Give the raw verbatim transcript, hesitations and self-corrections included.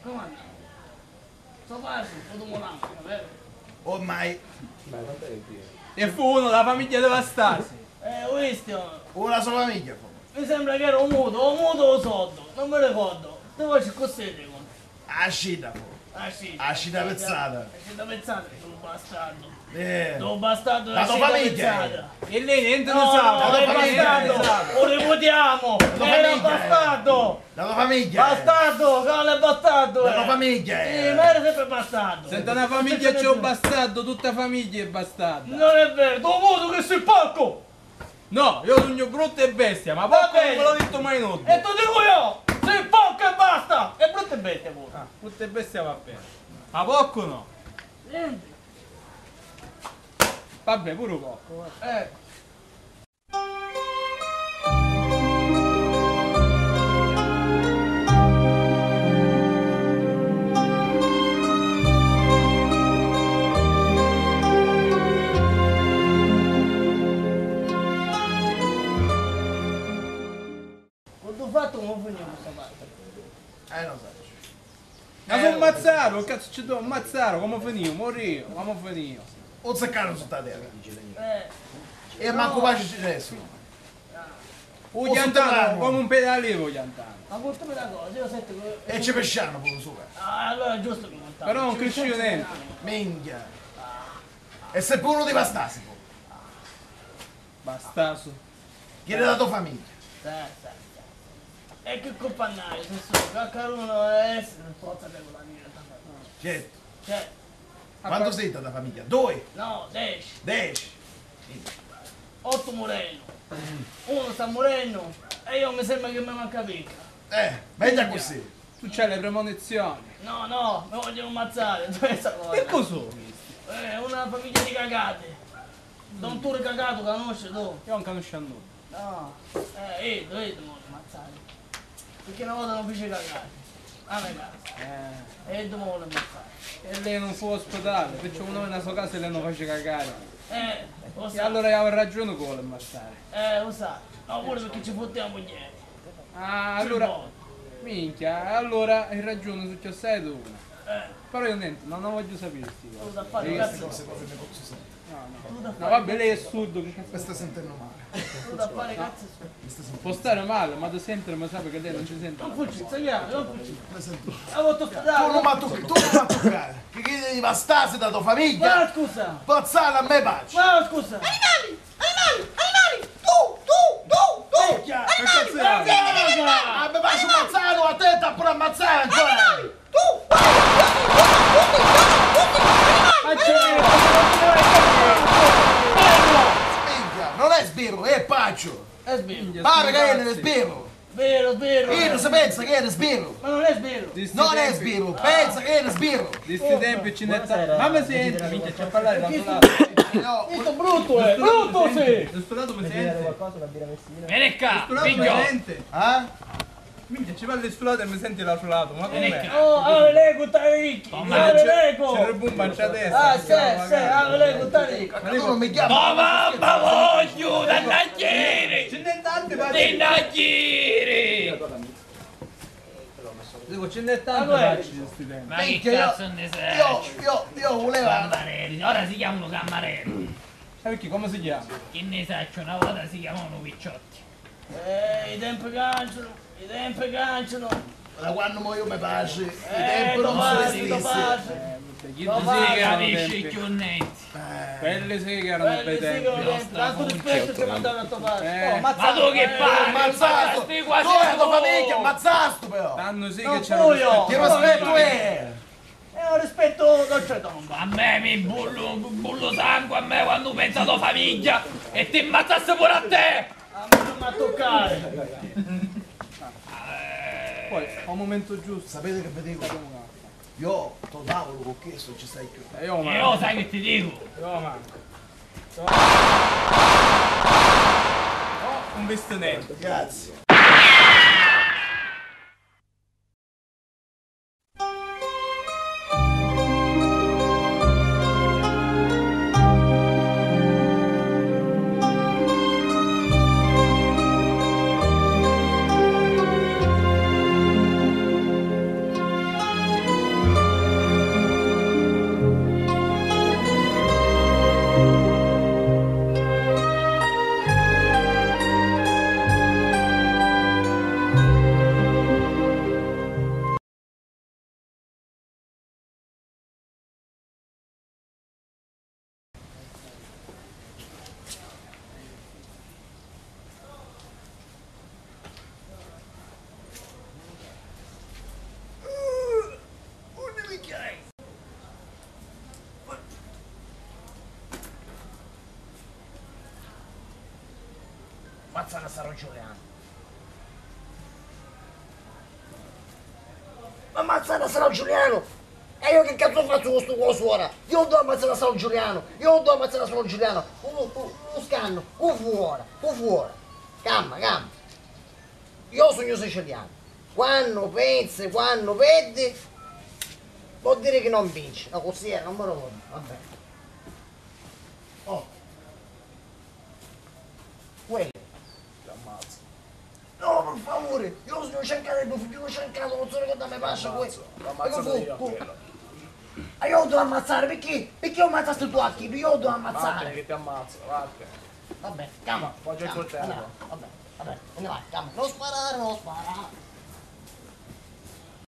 Comannu? So padri, fu tu mo l'ancu, vero? Ormai. E fu uno della famiglia dei Vastasi. Eh, ho visto. Una sola famiglia fu. Mi sembra che era un muto, un muto o sotto, non mi ricordo. Ti faccio così, dico. Ascita fu. Ascita. Ascita pezzata. Ascita pezzata, sono bastardo. Eh. Sono bastardo. La tua famiglia. E lei niente non sa. No, è bastardo. Lo rivotiamo. Era bastardo. La tua famiglia. Bastardo, cane bastardo. La tua famiglia. Sì, ma era sempre bastardo. Senta, una famiglia c'è un bastardo, tutta famiglia è bastarda. Non è vero, tu muto che sei porco. No, io sugnu bruttu e bestia, ma porcu non me l'ha detto mai nulla. E tu dico io, sei porco e basta! E brutto e bestia pure. Ah, brutto e bestia va bene. Ma porcu no. Niente. Vabbè, pure porcu, va. Eh. Quantu fattu, comu finiu sta parte? Eh, non so. Ma su mazzaru, cazzo ci do mazzaru, comu finiu? Moriu, comu finiu? O zeccaru sutta terra. Eh. E mancu pace ci resta. U chiantanu, comu un pedalivu u chiantanu. Ma portami una cosa, io sento che... E ci pesciano pure sopra. Ah, allora è giusto che non... Però non crisciu niente. Minchia. E se pure ti bastasi poi. Bastasu. Chi è la tua famiglia? Sì, sì, sì. E che colpa n'hai se sulu qualcuno è essere per forza per guadagnare la famiglia? Certo. Certo. Quantu siti da famiglia? Dui? No, deci. Deci. Ottu murennu. Unu sta murennu e io mi sembra che mi manca picca. Eh, meglio così. Tu c'hai le premonizioni. No, no, mi vogliono ammazzare, dove sta cosa? Che cosa? Eh, una famiglia di cagate. Don Turi Cagatu, conosci tu? Io non conosco a nulla. No. Eh, iddu, iddu mo l'ammazzari. Picchì na vota non fici cagari. A me casa. Eh. E iddu mo l'ammazzari. E lei non fu ospitale, perciò uno nella sua casa e lei non face cagare. Eh, lo sa. E allora aveva ragione con l'ammazzare. Eh, lo sa. No, pure perché ci fotte la mugliera. Ah, allora, minchia, allora hai ragione, successe ad una. Eh. Però io niente, non, non voglio sapere sti cose. Io queste cose proprio ne posso sapere. No, no. No, vabbè, lei è surdo, che cazzo? Mi sta sentendo male. Può stare male, ma da sentire mi sa che lei non ci sente. Non funziona, non funziona. Mi sento. Tu non mi tocchi, tu non mi toccare. Che, che devi bastare da tua famiglia? Ma scusa. Pazzare a me pace. Ma scusa. Animali! Animali! Animali! Tu! Tu! Tu! Tu! Minchia! Animali! Che cazzo è? Ah, mi piace un mazzano, a te t'ha pure ammazzare ancora! Animali! Tu! Tutti! Tutti! Tutti! Animali! Ma c'è... Minchia, non è sbirro, è paccio! È sbirro! Pare che è sbirro! Vero, vero. Iddu si pensa che è sbirru. Ma non è sbirru. Non è sbirru, pensa che è sbirru. Di sti tempi ci n'è tanti. Ma mi senti? Minchia, c'è a parlare da stu lato. Questo brutto è, brutto sì. Da stu lato mi senti? Vieni qua, figlio. Eh? Minchia, ci parli stu lato e mi senti l'altro lato. Ma come? Oh, ah, l'ego, t'ha ricchi. C'è il boom a destra. Ah, sì, sì, ah, l'ego, t'ha ricchi. Ma io non mi chiamo. No, mamma, voglio, da tagliere. Ci n'è tanti, ma... Di Nagiri! Dico, ce n'è tante facce di sti tempi. Ma che cazzo ne sai? Io, io, io voleva... Cammareri, ora si chiamano cammareri. E perché, come si chiama? Che ne saccio, una volta si chiamavano picciotti. Eh, i tempi canciano, i tempi canciano. Da quando mo io mi piace, i tempi non sono gli stessi. Chi non si capisce più niente. Quelli sì che erano bei tempi. Tanto rispetto ci mandava a tua parte. Eh. Oh, ma tu che parli? Mazzastu! Tu e la tua famiglia, mazzastu però! Tanto sì che c'era rispetto. Che rispetto è? È un rispetto d'oltretomba. A me mi bullu, bullu sangue a me quando penso a tua famiglia e ti ammazzassi pure a te! A me non mi toccare. Poi, a un momento giusto. Sapete che vi dico? Io, sto tavolo con questo non ci stai più. E io, ma... Io sai che ti dico? Io, ma... Oh, un vestimento. Grazie. Ammazzari a Saru Giulianu. M'ammazzari a Saru Giulianu! E io chi cazzu fazzu cu stu cosu ora? Io u devu ammazzari a Saru Giulianu! Io u devu ammazzari a Saru Giulianu! U, u, u scannu! Cu fu ora? Cu fu ora? Calma, calma! Io sugnu sicilianu. Quannu penzi, quannu peddi, vuol dire chi non vinci. No, così è, non me lo voglio. Vabbè. Oh. Uè. Ti ammazzu. No, per favore, io sono Ciancareddu, figlio di Ciancato, non so cosa mi passa qui. Ti ammazzu, ti ammazzu io, quello. Ma io devo ammazzare, perché? Perché ho ammazzato tu a chi? Io devo ammazzare. Vattene che ti ammazzo, vattene. Vabbè, calma. Poggia il coltello. Vabbè, vabbè, andiamo, calma. Non sparare, non sparare.